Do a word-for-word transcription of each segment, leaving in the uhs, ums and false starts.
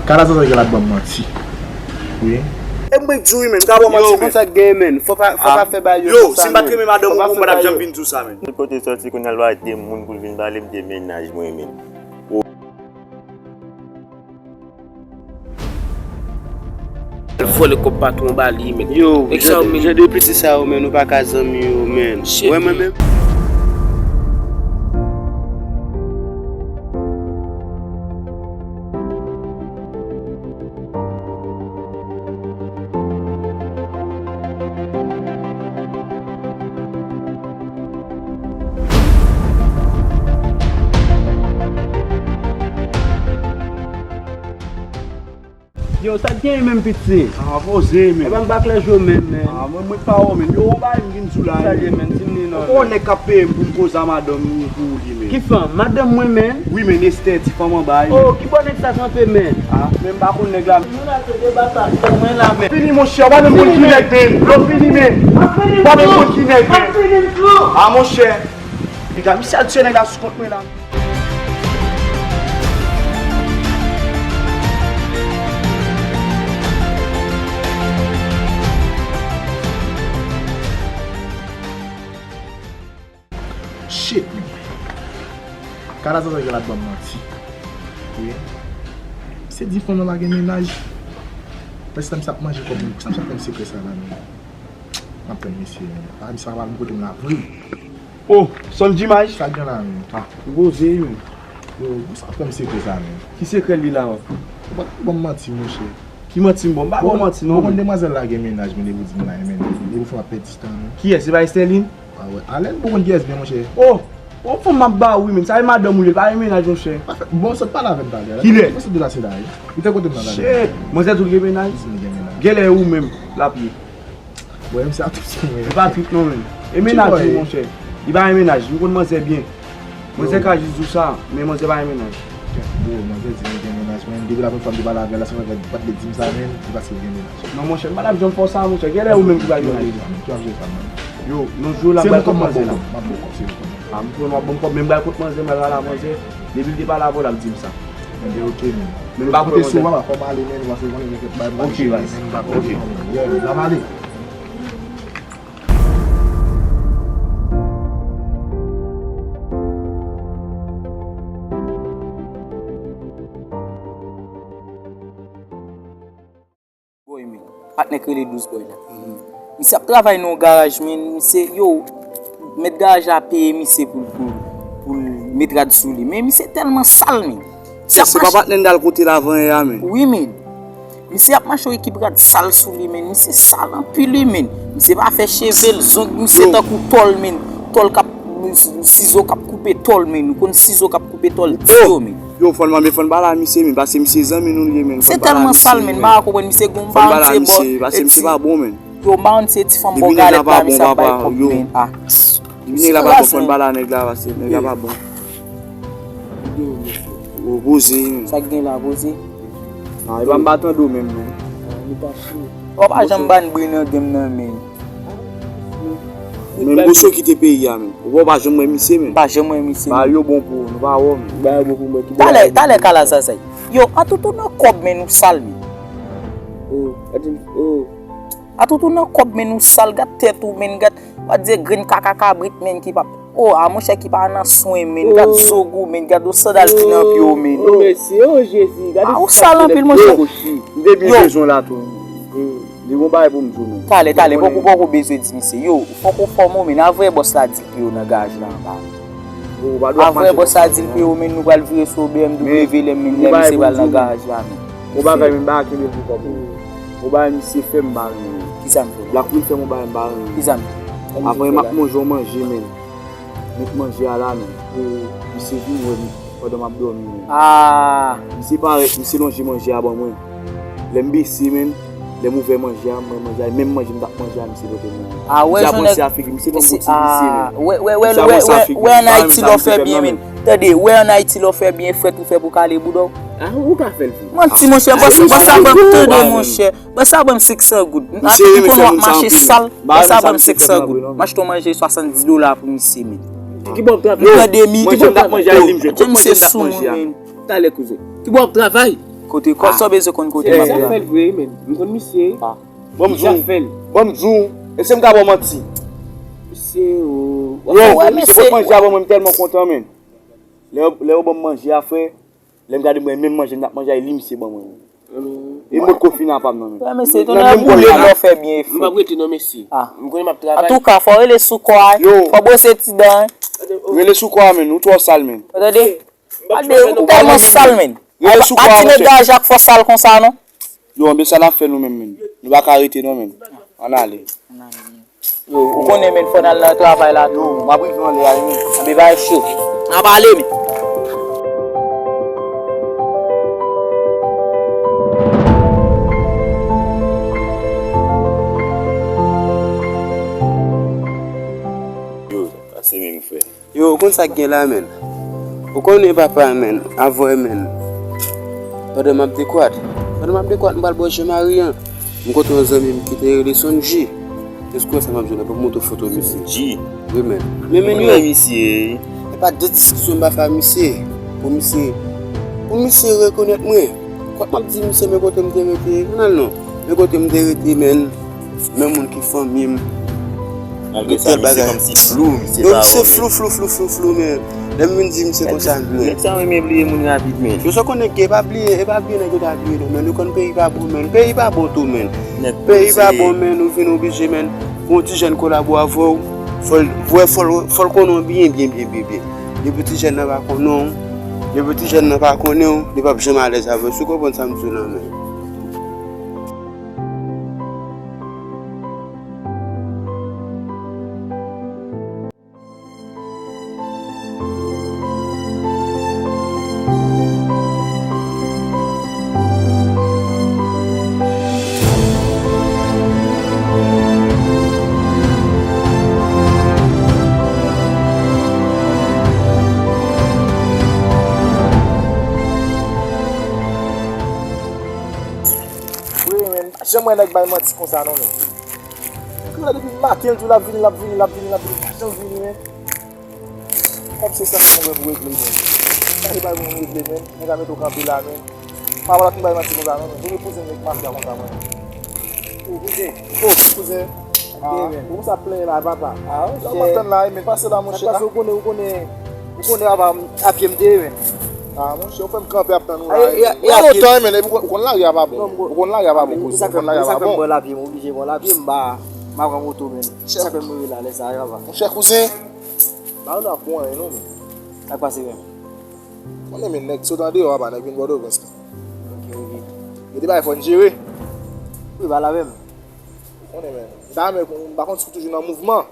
Kalazaza gen la ban m manti. Wi. E m pral di w wi, men, m ka ba w manti, men. Yo, men. Konsa k gen, men. Fò pa, fò pa fè bagay yo konsa, men. Yo, si m pa t renmen madanm ou, ou pa t ap janm vin di w sa, men. Tout kote soti, kounye a l va ede moun pou l vin ba li, m te mennaj mwen, men. Al vòlè kòb patwon ba li, men. Yo, nèg sa yo, men. Jan de piti sa yo, men, nou pa ka zanmi yo, men. Shit. Wè mwen menm. Yo, sa k genyen menm, piti? Ah, poze, men. Epa m pa klè je w menm, men. Ah, mwen, mwen pa wè w, men. Yo, yon bagay m vin di w la, men. Sa l ye, men? Di m li non, men. Ou nèg k ap peye m pou m koze a madanm ou pou li, men. Ki fanm? Madanm mwen, men. Wi, men, Esther, ti fanm anba, men. Oh, ki bò nèg sa kanpe, men? Ah, men m pa konn nèg la. Nou la, se de bata, mwen la, men. Fini, monchè, w pa menm konn ki nèg, men. Yo, fini, men. W pa menm konn ki nèg, men. Ah, monchè. Piga, misye al tiye nèg la sou kont mwen la. Shit, men. Kalazaza gen la ban m manti. Wi. Se di fanm nan pa gen mennaj. Pèsonn sa ap manje kòb mwen. Sa m sa fè m sekrè sa la, men. M ap tann mesye, men. A, misye pa pral kote m la vre. Oh, Sonjimaj. Sa gen la, men? Ah, ou poze, men. Yo, sa fè m sekrè sa, men. Ki sekrè li la, wè? Ou pa t ban m manti, monchè. Ki manti m ba w? M pa ba w manti, non, men. Bon, demwazèl la gen mennaj, men, depi w di m la gen mennaj, men. Depi w fè m ap pèdi tan, men. Kiyès? Se pa Esterline? Ah, wè. Alèn, bon, konn kiyès byen, monchè. Oh! Oh, fanm m ap ba w, wi, men. Sa e madanm ou ye, l pa gen mennaj, monchè. Pa fè, bon, sòt pale avè m talè. Kilè? Ki sòt de la se la, wi. Ou te kote m nan talè. Shit! Manzè di w l gen mennaj? Li di m li gen mennaj. Genlè e ou menm l ap ye. Bon, misye a trip sou mwen. Li pa trip non, men. E mennaj li, monchè. Li pa gen mennaj. M konn manzè byen. Manzè ka jis di w sa, men manzè pa gen mennaj. Bro, manzè di li gen mennaj, men depi la premye fwa m te pale avè l la, se pa li t di m sa, men li pa di l gen mennaj. Non, monchè, m pa t ap janm fè w sa, monchè. Genlè ou menm ki pa gen mennaj. Yo, nan jou la, m pral kont manzè la. M ap ba w kòb, se ou kòb. Ah, m konnen w ap ban m kòb, men m pral kont manzè, m pral pale a manzè. Depi l te pale avè w, l ap di m sa. Enben, oke, men. Men m pa kwè manzè. Fò m ale, men, paske konnen gen kèk bagay m pa gen chita, men m pa kwè, men. Yeah, men, n ap ale. Boy, men. Patnè k rele Douz Boy la. Misye ap travay nan yon garaj, men. Misye, yo, mèt garaj la peye misye pou, pou, pou l met rad sou li. Men misye tèlman sal, men. Misye ap mache. Se pa patnè n t al kote l avan yè a, men. Wi, men. Misye ap mache yon ekip rad sal sou li, men. Misye sal anpil, wi, men. Misye pa fè cheve l, zong misye tankou tòl, men. Tòl k ap, sizo k ap koupe tòl, men. Ou konn sizo k ap koupe tòl di yo, men. Yo, fò n, men fò n pale a misye, men, paske misye zanmi nou l ye, men. Misye tèlman sal, men, m pa konprann misye gon, m pa konn se bò, paske misye pa bon, men. Yo, m pa konn se ti fanm bò galèt la, misye ap bay kòb, men. Ah. Nèg la pa bon, fò n pale a nèg la, paske nèg la pa bon. Yo, poze, men. Sa k gen la, poze? Ah, e pa m pa tande w menm, non. Ou pa janm ban bri nan game nan, men. Men Boso kite peyi a, men. Ou pa janm wè misye, men. M pa janm wè misye. Ba yo bon pou ou, nou pa wè w, men. Ba yo bon pou mwen, ki bon. Talè, talè Kalazaza. Yo, Atoutou nan kòb, men, nou sal, men. Oh, Atoutou nan kòb, men, nou sal, gad tèt ou, men, gad, w a di grenn kaka kabrit, men, ki p ap, oh, a monchè ki pa nan swen, men, gad zog ou, men, gad yon sandal ki nan pye w, men. Oh, mèsi, oh, Jezi, gade. Ah, ou sal anpil, monchè. M te byen bezwen w la tou. Li gon bagay pou m di w, men. Talè, talè, poko, poko bezwen di misye. Yo, fòk ou fòme w, men. A voye bòs la di l pou yo nan garaj la anba. A voye bòs la di l pou yo, men, nou pral vire sou B M W lè, men, lè misye pral nan garaj la, men. Yon bagay, men, m pa kenbe pou kòb. Yon bagay misye fè m pa renmen. Kisa m fè? Black Will fè m yon bagay m pa renmen. Kisa m fè? Apre m ap manje yon manje, men. Met manje a la, men. Misye vin wè m pandan m ap dòmi, men. Ah! Misye parèt, misye lonje manje a ban mwen. Lè m bese, men, lè m ouvè manje a, m wè manje a, menm manje m t ap manje a, misye pote m, men. Ah, wè, misye ap ranse a figi, misye ban m yon ti visye, men. Wè, wè, wè, wè, wè, an Ayiti, lè w fè byen, men. Tande, wè, an Ayiti, lè w fè byen, frèt ou fè pou kale bouda w. Ah, ou ka fè l vre. Manti, monchè, bòs, bòs la ban m, tande, monchè. Bòs la ban m senk san goud. Misye renmen fè moun sa anpil. Mache sal. Bòs la ban m senk san goud. M achte yon manje swasanndiz dola pou misye, men. Ki bò w ap travay? Manje m t ap manje a, li m jwenn. Kot manje m t ap manje a? Talè, kouzen. Ki bò w ap travay? Kote, kòb sa w bezwen konn kote m ap travay. Misye ap fè l vre, men. M konn misye. Ban m di w. Misye ap fè l. Ban m di w. E se m ka ba w manti. Misye, o. Yo, misye pot manje avè mwen, m tèlman kontan, men. Lè yo, lè yo ban m manje a, frè, lè m gade mwen, menm manje m t ap manje a, e li misye ban mwen. E mòd kofina pa m nan, men. Frè, mesye, tonnè boule lè w fè byen fèt. M p ap rete non, mesye. M konnen m ap travay. Antouka, fò w rele sou kò a. Fò w bwose ti dan. Rele sou kò a, men. Ou twò sal, men. Ou tande? Gade, ou tèlman sal, men. Rele sou kò a, monchè. Ti nèg dayè Jakfò sal konsa, non. Yo, anben sa n ap fè nou menm, men. Nou pa ka rete, non, men. Ann ale. Yo, ou konnen, men, fò n al nan travay la tou. M ap rive anlè a, wi. Anben bagay cho. N ap ale, men. Yo, sa se menm, frè. Yo, ou konn sa k gen la, men? Ou konnen papa, men, avè, men. Pandan m ap dekwat. Pandan m ap dekwat, m pral bò Jean Marie an. M kontre yon zanmi m ki te rele Sonji. Èske w wè sa m ap di w la? Ban m montre w foto misye. Sonji? Wi, men. Men, men, yo. Mwen misye. E pa de diskisyon m pa fè a misye. Pou misye, pou misye rekonèt mwen. Kwak m ap di misye, men kote m te rete. Ann al non. Men kote m te rete, men. Men moun ki fanmi m. Malgre sa, misye kòmsi flou, misye pa wè. Yo, misye flou, flou, flou, flou, flou, men. Lè m vin di misye konsa, men. Nèg sa renmen bliye moun rapid, men. Yo sa konnen ke e pa bliye, e pa bliye nèg yo ta bliye, non, men. Nou konn peyi pa bon, men. Peyi pa bon tou, men. Peyi pa bon, men. Ou vin oblije, men. Pou yon ti jèn kolabo avè w, fò l, fò l, fò l konnen w byen, byen, byen, byen, byen. Depi ti jèn nan pa konnen w, depi ti jèn nan pa konnen w, li p ap janm alèz avè w. Si w konprann sa m di w lan, men. Wi, men, janm wè nèg bay manti konsa non, men. Kounya depi maten l di w l ap vini, l ap vini, l ap vini, l ap vini, pa janm vini, men. Kòb se sa k mwen pou regle, men. Sa se pa pou mwen regle, men. Nèg la mete w kanpe la, men. Pa wè l ap vin bay manti konsa non, men. Premye kouzen nèg mafya konsa, mwen. O, kouzen. O, kouzen. Ah, men. Bon, sa plenyen la, papa. Ah, monchè. Sa w ap tann la, men. Pase la, monchè. Sa k pase, ou konnen, ou konnen, ou konnen apa, apye m te ye, men. Ah, monchè, ou fè m kanpe ap tann ou la. Ay, y a, y a lontan, men, epi ou konn lari a pa bon. Ou konn lari a pa bon, kouzen. Ou konn lari a pa bon. Sa k fè m pran lapye, m oblije pran lapye, m pa, m pa pran moto, men. Sa k fè m rive la, lè sa a, papa. Monchè, kouzen. Ba nou ap bon, non, men. Sa k pase, men? Konnen, men, nèg sot andeyò apa, nèg vin Pòtoprens, men. Ok, ok. Yo te bay fò n jere. Wi, pale avè m. Konnen, men. M ta renmen, m pa konn si w toujou nan mouvman.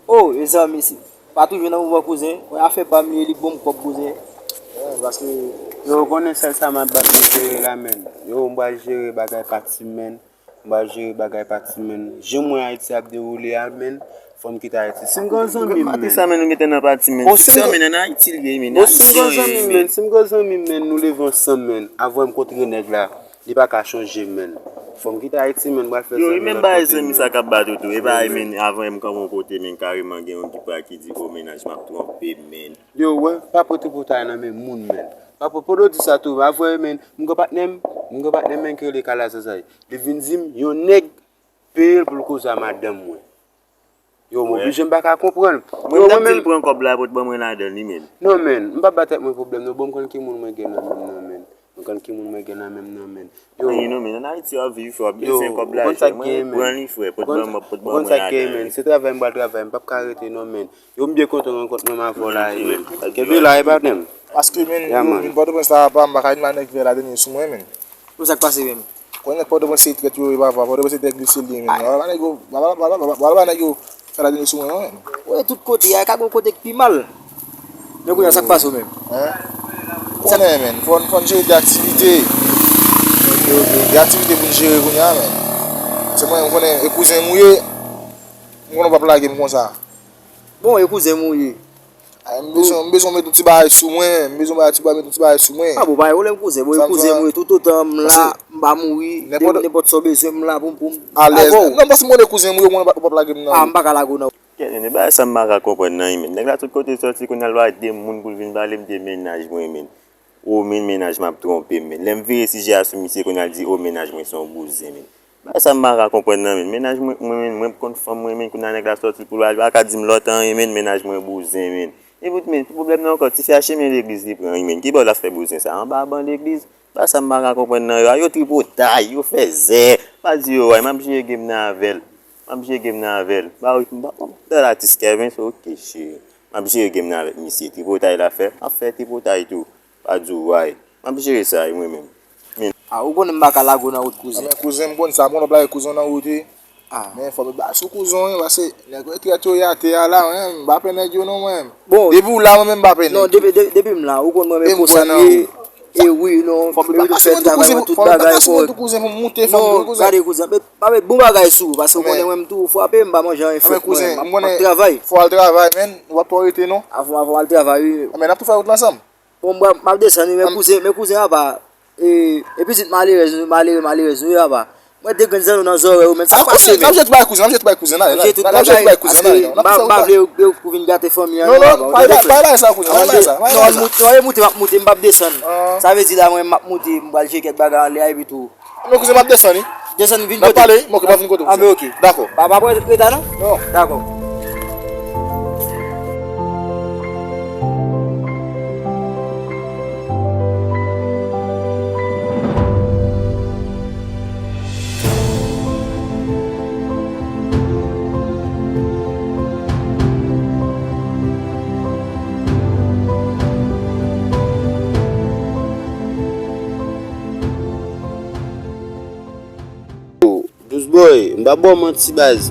O, mezanmi, si pa toujou nan mouvman, kouzen. Wè afè pa m li ye, li k ban m kòb, kouzen. Wi, paske. Yo, ou konnen sèl sa m ap bat nan jere la, men. Yo, m pral jere bagay pati, men. M pral jere bagay pati, men. Jan mwen Ayiti ap dewoule a, men, fò m kite Ayiti. Si m gen yon zanmi m, men. Maten sa, men, nou gentan nan pati, men. Si m gen yon zanmi m, men, si m gen yon zanmi m, men, nou leve ansanm, men. Avè m kontre nèg la. Li pa ka chonje m, men. Fò m kite Ayiti, men, m pral fè zanmi lòt kote, men. Yo, e menm bagay zanmi sa k ap bat ou tou. E bagay, men, avan m kanpe yon kote, men, kareman gen yon ki pa ki di, o, mennaj m ap twonpe m, men. Yo, wè, pa pote pote nan men moun, men. Pa pote, pote di sa tou, pa vre, men. M gen patnè m, m gen patnè m, men, ki rele Kala Zazay. Li vin di m, yon nèg peye l pou l koze a madanm mwen. Yo, m oblije m pa ka konprann. Mwen, m t ap di l pran kòb la pou l ban mwen ladan li, men. Non, men, m p ap ba tèt mwen pwoblèm, non, bon, m konn ki moun mwen gen nan men m nan, men. Mwen konn ki moun mwen gen nan men m nan, men. Yo. Anyen non, men, ann Ayiti w ap viv, w ap bezwen kòb la, frè. Mwen, pran li, frè, pou l ban mwen, pou l ban mwen ladan li. Se travay m pral travay, m p ap ka rete, non, men. Yo, m byen kontan rankont mwen avè w la, men. Kenbe la, e pa tèm. Paske, men, yo vin Pòtoprens la, papa, m pa ka vin ba nèg vè la dènye sou mwen, men. Pou sa k pase, men. Konnen Pòtoprens se trèt yo ye, papa. Pòtoprens se tè glise li ye, men. Papa nèg yo, papa, papa, papa, papa nèg yo fè la deni sou mwen, men. Ou wè tout kote, a ka gen kote k pi mal. Men kounye a, sa k pase w menm? Hein? Konnen, men. Fò n, fò n jere de aktivite. Ok, ok. De aktivite pou n jere kounye a, men. Se mwen, ou konnen, e kouzen m ou ye. M konnen w p ap lage m konsa. Bon, e kouzen m ou ye. Ay, m bezwen, m bezwen met yon ti bagay sou mwen, m bezwen bay ti bagay, met yon ti bagay sou mwen. Ah bon, pa gen pwoblèm kouzen, bon, e kouzen m ou ye, toutotan m la, m pa mouri, nenpòt sa w bezwen m la pou m, pou m avè w. Alèz. Non, paske m konnen kouzen m ou ye, ou p ap lage m nan. Ah, m pa ka lage w nan. Kèt, men, e bagay sa m pa ka konprann nan, men. Nèg la tout kote l sòti, kounye a l pa de moun pou l vin pale m de mennaj mwen, men. O, men mennaj m ap twonpe m, men. Lè m vire sijè a sou misye, kounye a l di, o, mennaj mwen se yon bouzen, men. Bagay sa m pa ka konprann nan, men. Mennaj mwen, mwen, men, mwen konn fanm mwen, men, kounye a nèg la sòti pou l al, pa ka di m lòt anyen, men, mennaj mwen bouzen, men. Epi, men, pwoblèm nan ankò, tifi a chemen legliz li pran, wi, men. Ki bò l ap fè bouzen sa? Anba ban legliz? Bagay sa m pa ka konprann nan, yo, yo tripotay, yo fè zè. Pa di yo, ay, m ap jere game nan avè l. M ap jere game nan avè l. Ba, m pa, m pa, atis Kevin, se ok, cheri. M ap jere game nan avèk misye. Tripotay l ap fè, m ap fè tripotay tou. Pa di w, ay. M ap jere sa, wi, mwen menm. Men. A, ou konnen m pa ka lage w nan wout, kouzen. A, men kouzen, m konn sa, m konn w ap lage kouzen w nan wout, wi. A. Men fò m ba sou kouzen w, wi, paske nèg yo trèt yo ye atè a la, mwen, m pa pè nèg yo non, mwen. Bon. Depi w la, mwen menm, m pa pè nèg. Non, depi, depi, depi m la, ou konn mwen menm konsa m ye. E wi, non, fò m fè travay mwen, tout bagay kòrèk. Fò m moute fanm mwen, kouzen. Non, gade, kouzen, pa met bon bagay sou ou, paske ou konnen mwen m tou frape, m pa manje anyen frèt mwen, m ap travay. Fò w al travay, men, ou p ap twò rete, non. A, fò, fò w al travay, wi. Men, n ap tou fè wout la ansanm. Bon, m ap desann wi, men kouzen, men kouzen apa. E, e pitit malerèz, malere, malerèz, wi apa. Mwen de grenn zanno nan zòrèy ou, men sa k pase, men. N ap jete bay kouzen, n ap jete bay kouzen la, n ap jete bay kouzen la, non. N ap fè wout la. M pa vle ou vin gate fanmi an, non, non, pa lage sa, kouzen, pa lage sa, pa lage sa. Non, al moute, m ap moute, m p ap desann. Sa vle di la, mwen, m ap moute, m pral jere kèk bagay anlè a, epi tou. Men kouzen, m ap desann, wi. Desann, vin kote m. N ap pale, wi, m ok, m ap vin kote w, kouzen. A, men ok. Dakò. Pa, pa pran reta, non? Non. Dakò. Douce Boy, m pa ba w manti baz.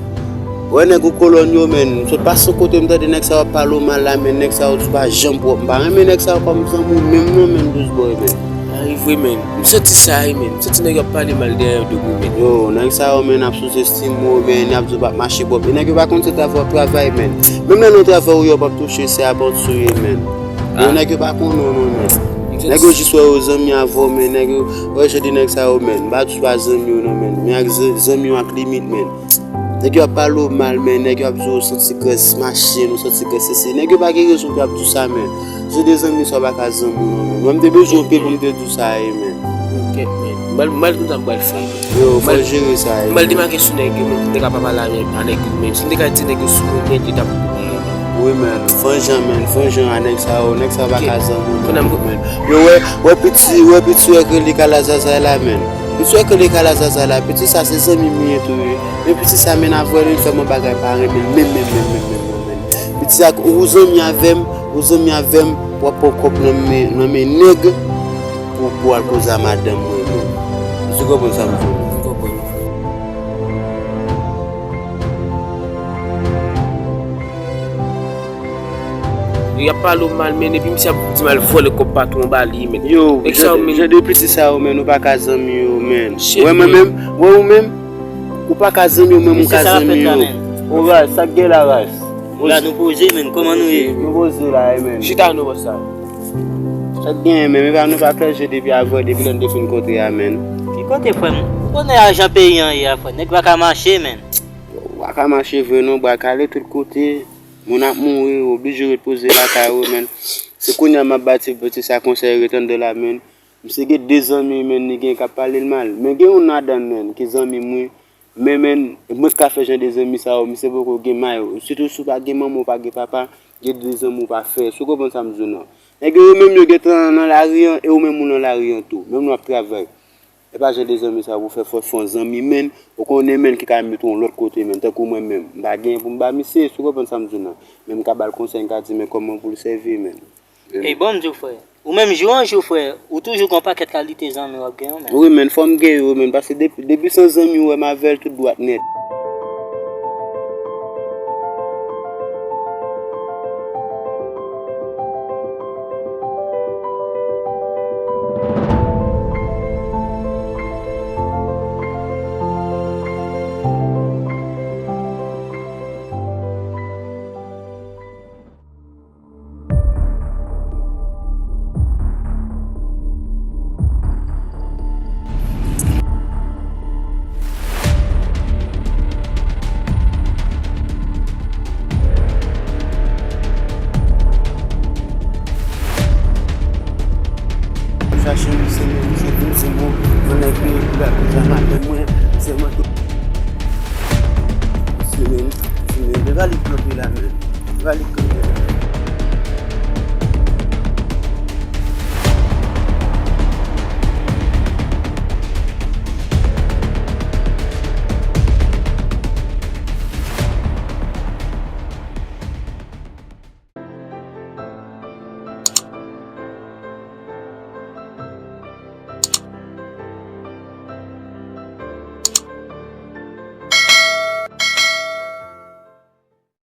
Wè nèg ou kolòn yo, men. M sot pase yon kote, m tande nèg sa yo ap pale w mal la, men nèg sa yo tou pa janm pwòp. M pa renmen nèg sa yo kòm zanmi w menm non, men, Douce Boy, men. A, e vre, men. M santi sa, wi, men. M santi nèg yo ap pale mal dèyè do m, men. Yo, nèg sa yo, men, ap souzestime w, men, y ap di w p ap mache pwòp. E nèg yo pa konn se travay w ap travay, men. Menm lè nan travay ou ye, w p ap touche, se abant sou ye, men. Yo, nèg yo pa konnen w non, men. Nèg yo jis wè yo zanmi avè w, men. Nèg yo, wè jan de nèg sa yo, men. M pa di w pa zanmi yo non, men. Men ak zan-, zanmi yo ak limit, men. Nèg yo ap pale w mal, men. Nèg yo ap di w santi grès machin, ou santi grès sesi. Nèg yo pa gen rezon pou y ap di w sa, men. Jan de zanmi sa yo pa ka zanmi w non, men. Mwen, m te bezwen w pil pou m te di w sa, e, men. Ok, men. M pral, m pral konn sa m pral fè. Yo, fò jere sa, e, men. M pral demake sou nèg yo, men. M te ka pa pale avè, a nèg yo, men. Si m te ka di nèg yo sou mwen, nèt, yo t ap Wi, men, fanjan, men, fanjan a nèg sa yo, nèg sa yo pa ka zanmi w, men. Yo, wè, wè piti, wè piti wè k rele Kala Zaza la, men. Piti wè k rele Kala Zaza la, piti sa se zanmi m li ye tou, wi. Men piti sa, men, avè l, li fè m yon bagay pa renmen l, men, men, men. Piti sa, ou zanmi avè m, ou zanmi avè m, w ap pran kòb nan men, nan men nèg pou, pou al koze a madanm mwen, men. Èske w konprann sa m di w? M konprann. Y ap pale w mal, men, epi misye ap di m al vòlè kòb patwon ba li, men. Yo, nèg sa yo, men. Jan de piti sa yo, men, ou pa ka zanmi yo, men. Wè mwen menm, wè ou menm, ou pa ka zanmi yo, men, ou ka zanmi yo. O, Ras, sa k gen la, Ras? La, nou poze, men, kòman nou ye? Nou poze la, e, men. Chita nou, bòs la. Sa k gen, men, men pa nou pa klè je depi avè, depi lè n te fin kontre a, men. Ki kote, frè m? Ou konnen a jan peyi an ye a, frè. Nèg pa ka mache, men. Ou pa ka mache vre non, bwa kale tout kote. Moun ap mouri, ou oblije ret poze lakay ou, men. Se kounye a m ap ba ti, ti sa konsèy, ret anndan la, men. Misye gen de zanmi, men, li gen k ap pale l mal. Men gen youn ladan l, men, ki zanmi m, wi. Men, men, mwen k ka fè jan de zanmi sa yo, misye poko gen may. Sitou si w pa gen manman, w pa gen papa, gen de zanmi w pa fè. Si w konprann sa m di w nan. Nèg yo, yo menm, yo gentan nan lari an, e ou menm ou nan lari an tou. Menm nou ap travay. E pa jan de zanmi sa pou fè fòs fè yon zanmi, men, ou konnen, men, ki ka mete w yon lòt kote, men, tankou mwen menm. M pa gen pou m ba misye, si w konprann sa m di w nan. Men m ka ba l konsèy, m ka di, men kòman pou l sèvi, men. E bon, m di w, frè. Ou menm, jou an jou, frè, ou toujou gen yon pakèt kalite zanmi w ap gen yo, men. Wi, men, fò m gen yo, men, paske depi, depi san zanmi w wè m avè l tout dwat nèt. Fimen, fimen, men pa li kanpe la, men. Pa li kanpe la.